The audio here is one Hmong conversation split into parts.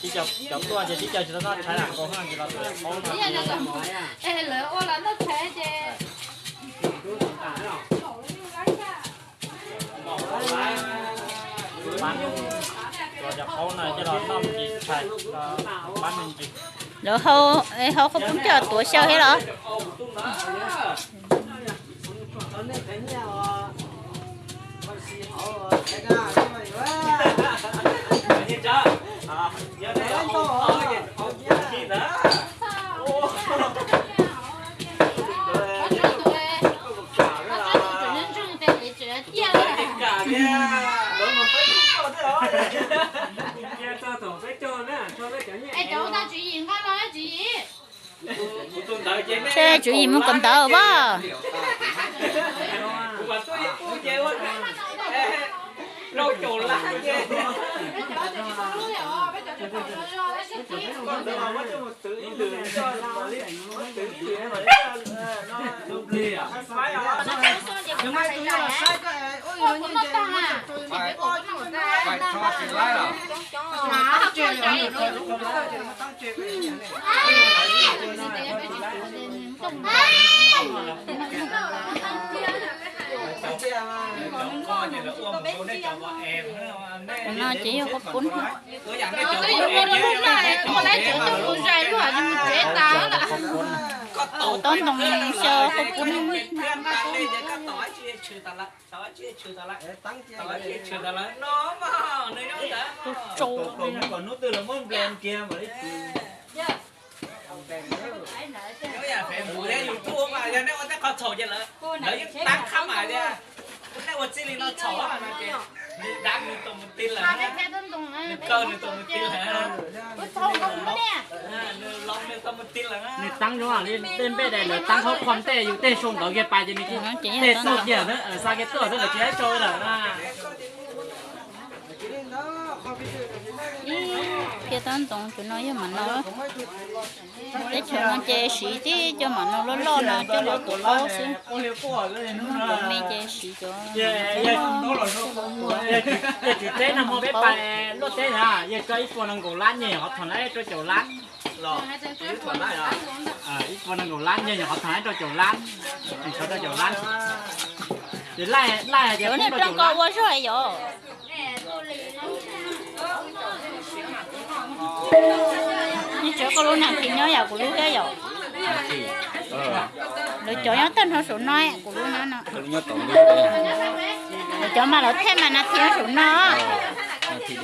Cov tuaj ces tib co tsis tau noj tshaib lam nkaus no ces los tuaj qaub no. Lawv ua los noj tshaib ces pab, cov qaub no coj los noj me ntsis tshaib, pab me ntsis. Lawv hau, hau qhaub poob coj tuav xyaw thiab los? Seb tswv yim mus kom ntawd as. Qhov no ces yog qhaub poob. Qhaub poob, tau ntoo xyaw qhaub poob. Tsau. Nws teeb zoo li tej npej daim lawv teeb qhov qhov ntej yus tej sau ntawv kiag pais ces nws tej tuaj kiag na, xa kiag tuaj xwb lawv tsis tau sau lawm na. Ib phiab tab ntoo tus no yog mam no. Teb chaws no ces siv tib cov mam no loj loj no coj los tuav qaub xwb. Tus me ces siv cov. Yog tsis teb nag hmo peb pais luaj teb na, yog tso ib puas nees nkaum lab nyeg qhov thaum na rau caum lab. Ib puas nees nkaum lab nyeg qhov thaum na rau caum lab. Rau caum lab. Ces laj laj ces rau koj ua zog yom. Neb tsuav koj lub nas this nyob yam kuv lub thiab yom. Lawv cov nyob tag nrho saum no, kuv lub nyob no. Lawv cov mas lawv thaij mas nas this nyob saum no. Kuv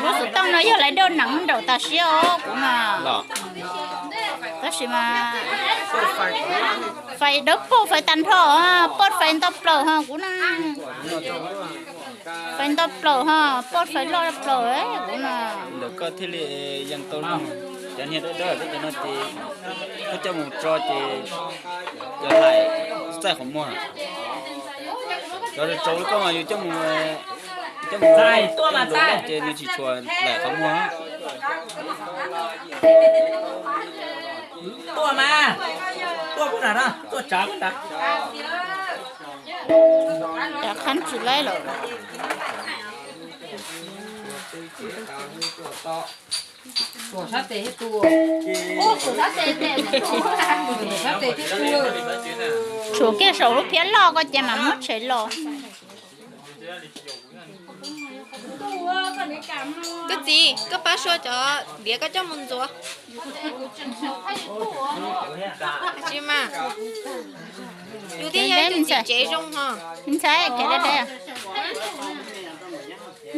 lub xov tooj no yog lawv dau neev nraum tas siab os kuv no. Tab sis mas fais dawb paug fais tag nrho, poj fais ntau plaws ho kuv no. Fais ntau plaws ho, poj fais loj plaws kuv no. Ntawm koj thiaj li yees tau no. Cov niag dawb dawb tej cov no ces koj coj mus tso ces cov laim txaij qhov muag. Cov tsaus li koj mas yus coj mus, coj mus txaij tuaj mas txaij ces nws tsis tshua laim qhov muag. Tuaj mas, tuaj puag nram no, tuaj tsav puag nrad. Cov qhab tsis laib lawm. Tshuam kiag saum lub phiab loj ko ces mam muab tshem los. Koj txiv, koj pab sua cov diav koj coj mus ntxuav. Tsis mas, yus thiaj yog ib tug txiv tsev zoo ho. Ntxhais, khiav deb deb.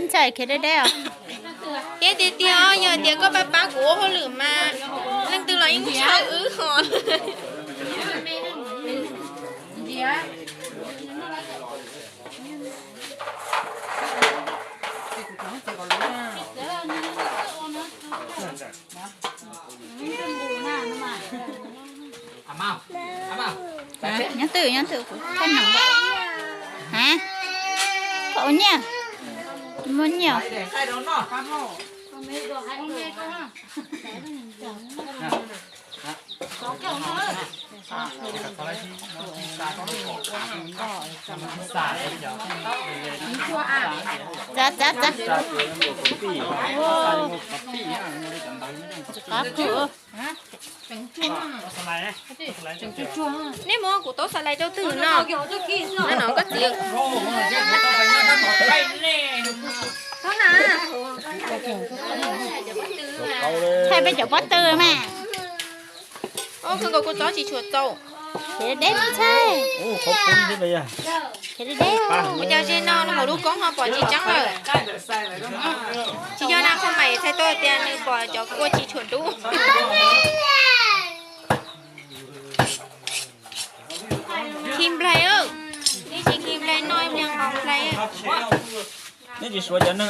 Ntxhais, khiav deb deb os. Thiab tiag tiag, yog tias koj pab pab kuv ua hauj lwm mas leej twg los yeej ntshaw wb ho. Nyob twj, nyob twj, kuv thaij nees. Hais, koj ua nyiaj, muaj nyiaj. Txav, txav, txav. Qab kub. Nej muab kuv taub xas lais rau twg no? No no koj txiv. Thaij peb cov pob tw mas. Ob, kawg nkaus kuv txob tsis tshua txaus. Khiav deb ntxhais. Khiav deb. Ua cas ze no hauv lub koob ho pom tsis tseeb lawm? Tsis yog na, phaj mais txhais tau tias nws pom cov kua tsis tshua dub. Khi nplaig, nej tsis khi nplaig no, nplaig nqos nplaig. Nej tsis suav cov neeg es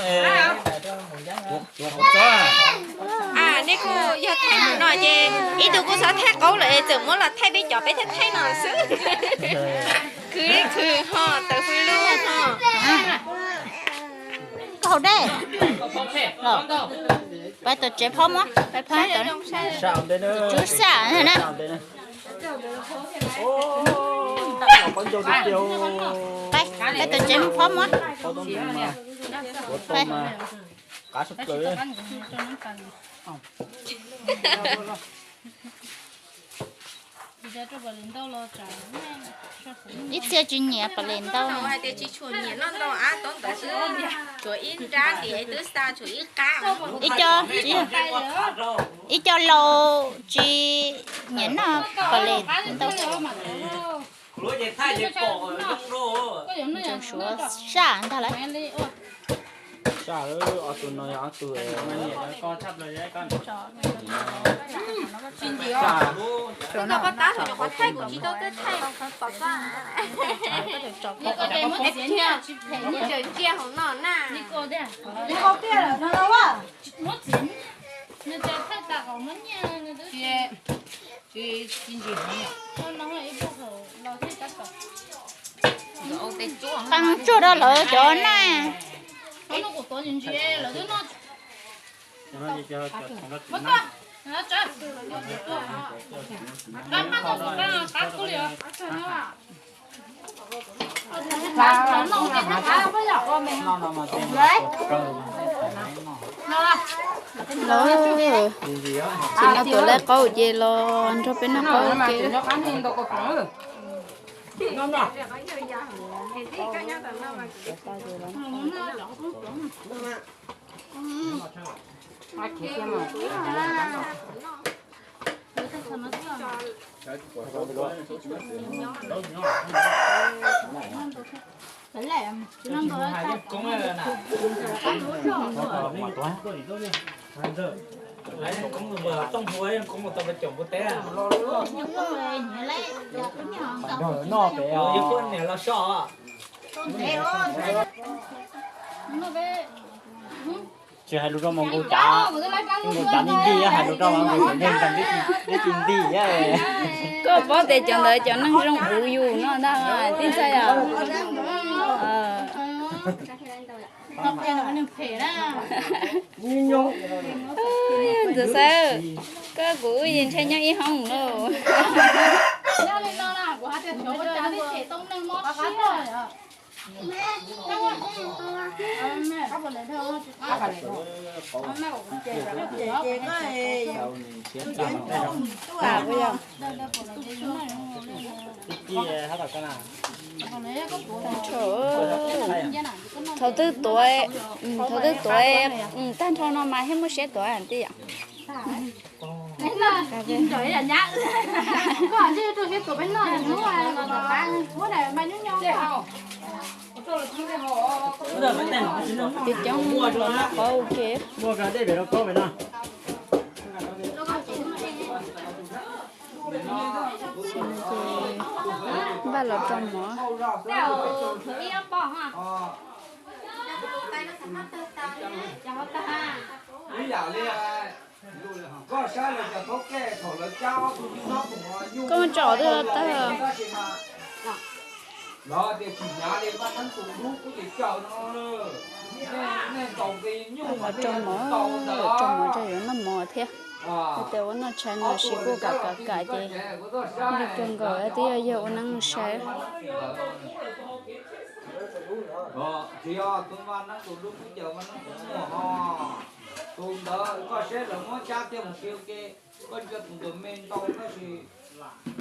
tuav qhov txob. A, nej kuj yog thaij mus no ces ib tug kuj xav thaij qaub lawm es txawm muab los thaij peb cov peb thaij thaij no xwb. Khwv khwv ho tawm hws lug ho. Koj haus dej. Pais tom tsev phob muab, pais phob tom. Tsub xaj na. Pais, pais tom tsev phob muab. Ib txhia tsis nyiam pam les ntau. Hais tias tsis tshua nyiam noj ntau, ab, tob ntawd xwb, tshuav ib nrab diav twb xa tshuav ib qab. Ib co, ib co laus tsis nyiam noj pam les ntau. Suav saj ntag lawm. Saj, ob tug no yog ob tug. Koj tab tom thaij kuv tsis tau thaij. Ntsia hauv no na. Qee tsuag rau lawv cov na. Tsis noj tuav lawv qaub ces los nrog peb noj qaub ua ke. Tsis hais lus rau mas nkaus cav, nkaus cav nti nti, hais lus rau mas nkaus cav nti nti, neb tsis nti. Koj paub tias cov ntawd cov neeg zoo uv yus no ntag, tib ntxhais yom. Ntxawm Xawb, koj kuv wb yeej ntshai nyob ib hoob lauj. Thaum twg tuav, thaum twg tuav tag nrho no mas thiaj muaj siab tuav ntij yom. Coob coob los noj qab ua ke. Npaj los rau mov. Koj tso twg tag? Rau mov, rau mov rau yuav noj mov thiab. Tes ua noj tshais no sis kuj kam kam kam ces li kawg nkaus twb yog yawg ua neeb sai. Tsis yog tus mas neeb tus dub kub caws mas neeb tus muaj ho. Tus ntawd koj saib lawv muab cab tiag mus siv ua ke, koj ntsia tus ntawd me ntau tab sis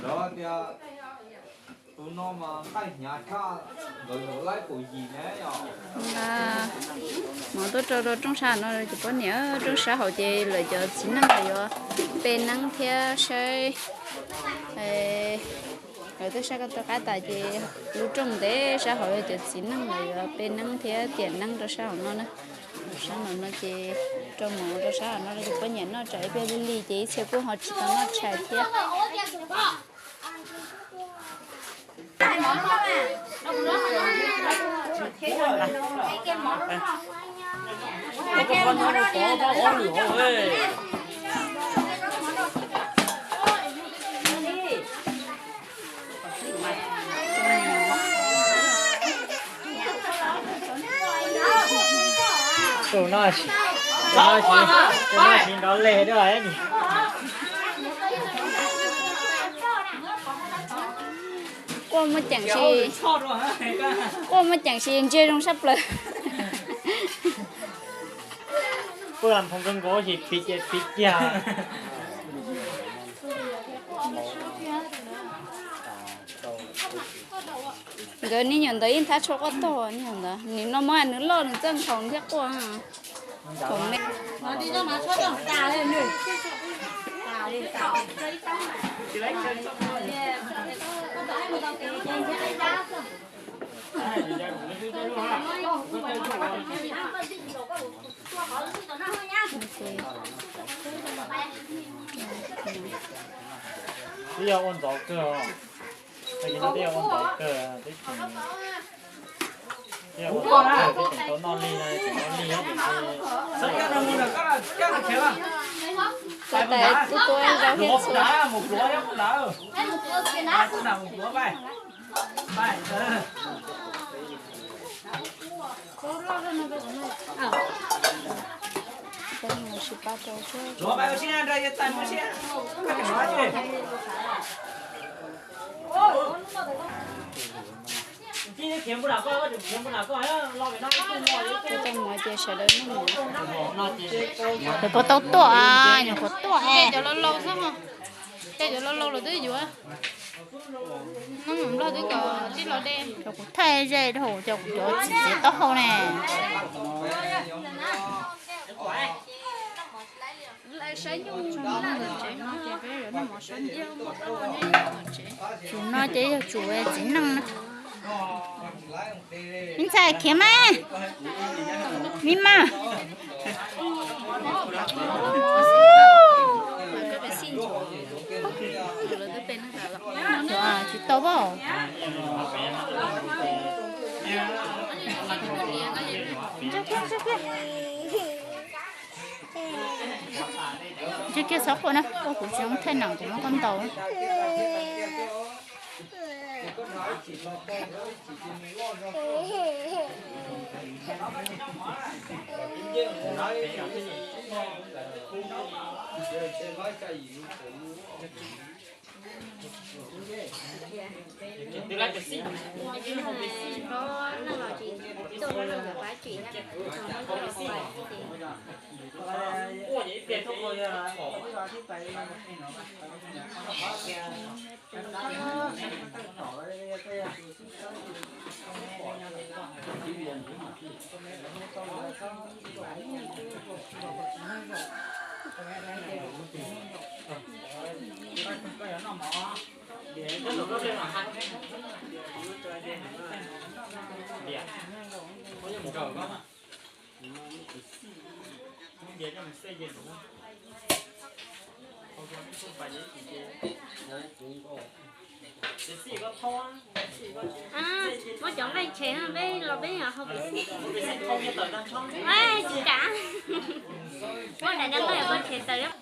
lawv tias tus no mas nqaij hnyav tshaj, nkawd yuav laib kaum yim na yom. Hmov tuaj rau rau rooj sab no ces poj niam rooj sab hauv ces lawv cov txiv neej lawv yuav pe neeb thiab saib, lawv twb saib koj rov qab tas ces lub rooj ntev sab hauv yog cov txiv neej lawv yuav pe neeb thiab tiam neeb rau sab hauv no na. Sab no no ces rau mov rau sab hauv no ces poj niam noj tsam ib pliag lig lig ces ib txhia kuj ho tsis tau noj tshais thiab. Tus no, tus no tsis nrov leg. Quaj muaj ceem si, quaj muaj ceem si ntsiag zoo sab plaws. Pw lam phoo kawg nkaus ces piv ces piv kiag. Nkawd niag nyuam ntawd yeej thab tshuav quaj tog niag ntawd, nim no muab nws loj nws txawj nkhaus thiab quaj. Thaum me Twb yog ua ntxov kawg os. Twb yog ua ntxov kawg, twb tseem, twb yog ua ntxov kawg twb tseem tau noj lig no, tseem noj lig ces. Tais tus tua zaub thiab txhua. Cov mov ces sawv daws noj mov. Nyuam qhuav tau tuaj, nyuam qhuav tuaj. Cov laus laus xwb, cov laus laus los twb yuav. Noj mov nplog twb kom tib los de. Cov kuv thaij ze dhau, cov kuv cov txiv txiv taub hau ne. Tsum no ces yog tsum txiv neej na. Me ntxhais khiav mas. Me mas. Tsis tau pab. Ntshe kiag xav quaj na, kuv tsis zoo thaij neem kuv muab koj ntaus. Muab cov nqaij tshem peb los peb hau pem xij. Tsis kam. Muab daim nqaij koj tshem tawm.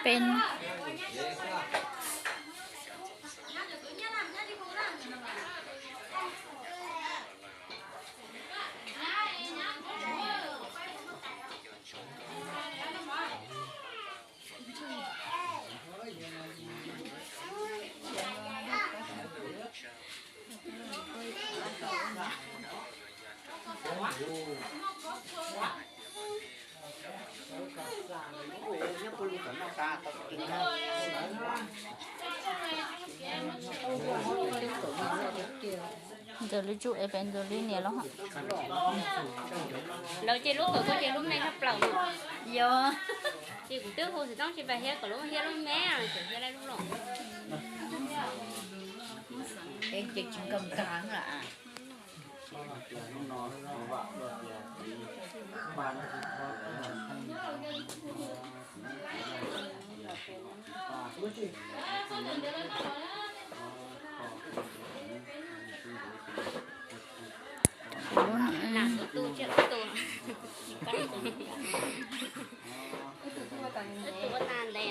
Peb. Ntxawm lub tsuj es pem ntxawm lub niam los. Lawv ces lub kawm koj ces lub me tshaj plaws no. Yog, ces kuv twb hu xov tooj tsis pais thiab kom lub thiab lub me, tseem thiab lub los. Es ces tsis nkaum tag lawm. Lam tus tu tsiaj tus tu. Tus ua tag ntev na.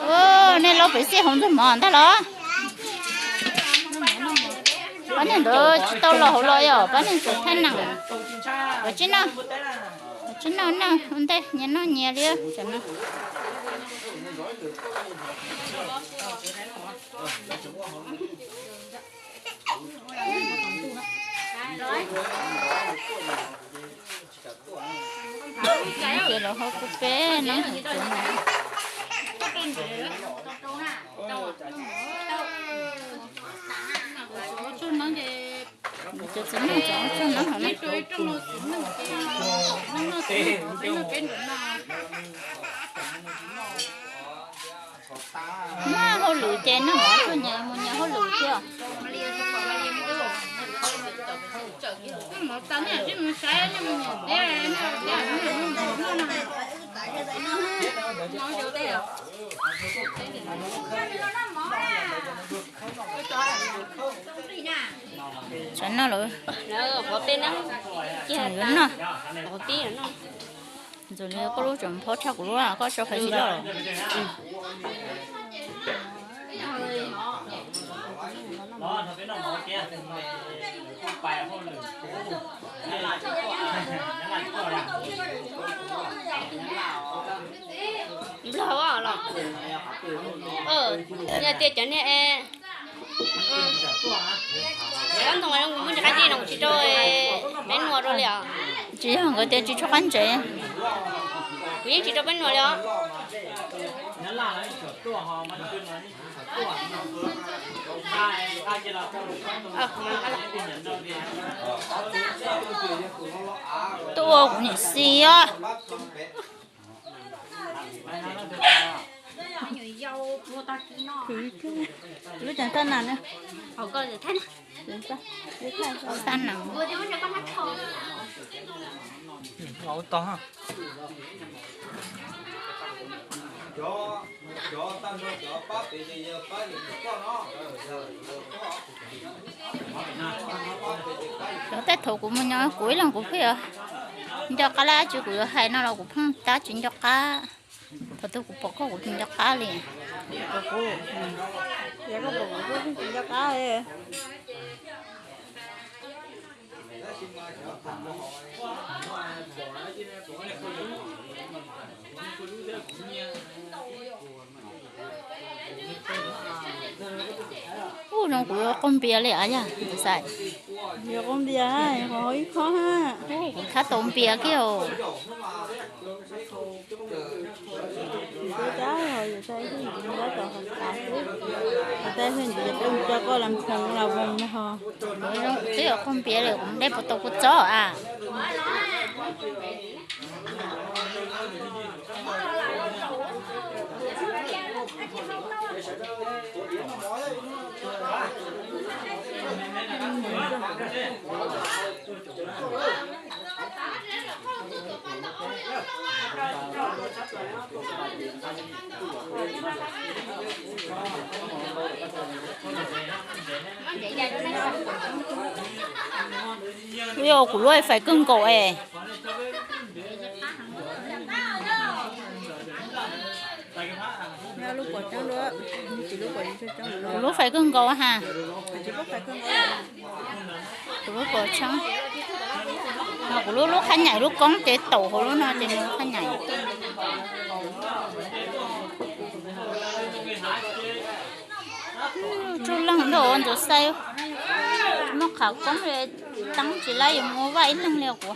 Ua, nej lauj pem xij hauv ntxuag mov ntag los? Pab neeg ntawd tsis tau los hauv los yom, pab neeg tseem thaij neeg. Koj tsis noj, koj tsis noj neeg ua ntej, nyias noj nyias li. Ces los hauv kuv peb no. Cov txiv neej cov tsuag neeb hauv no. Muaj hauj lwm ces neeg mov tuaj nyias mus nyias hauj lwm thiab. Tsam no lawm, tsam yuav noj. Ntxuam li koj lub tseem phob tshaj kuv lub, koj tso fais xis loj los. Nplog los, yog tias cov niag, cov ntoo zoo kuv muab ntsis qab ntsis no kuv tsis rau peb nua rau li os. Tsis yog nkawd tias tsis tshuav qab ntses, kuv yeej tsis rau peb nua li os. Tuaj ua kuv niam xis os. Lub tseem tag nas na. Tag nas. Cov tej thaum kuv mus nyob kuv ib leeg kuv pheej nco qab lab tsis kuv yuav hais no los kuv pheej tab tsis nco qab. Thaum twg kuv pom koj kuv tsis nco qab li. Yog koj pom kuv kuj tsis nco qab li. Ub, zoo kuv yuav qaug npias li as yog xais. Yuav qaug npias, qhov ib qho ha. Kuv thab tau npias kiag. Twb yuav qaug npias li kuv dej puas tau kua txob a. Ui, kuv lub fais kawg nkaus es. Kuv lub fais kawg nkaus ha. Kuv lub pos tshoob, kuv lub lub qhab nyaim lub koob ces taum hauv lub no ces nws lub qhab nyaim. Tsuj leeg ntag ua ntxuav xaib, muaj qhov koob li, teeb tsis laib yuav mus ua vaj ib leeg li kuv.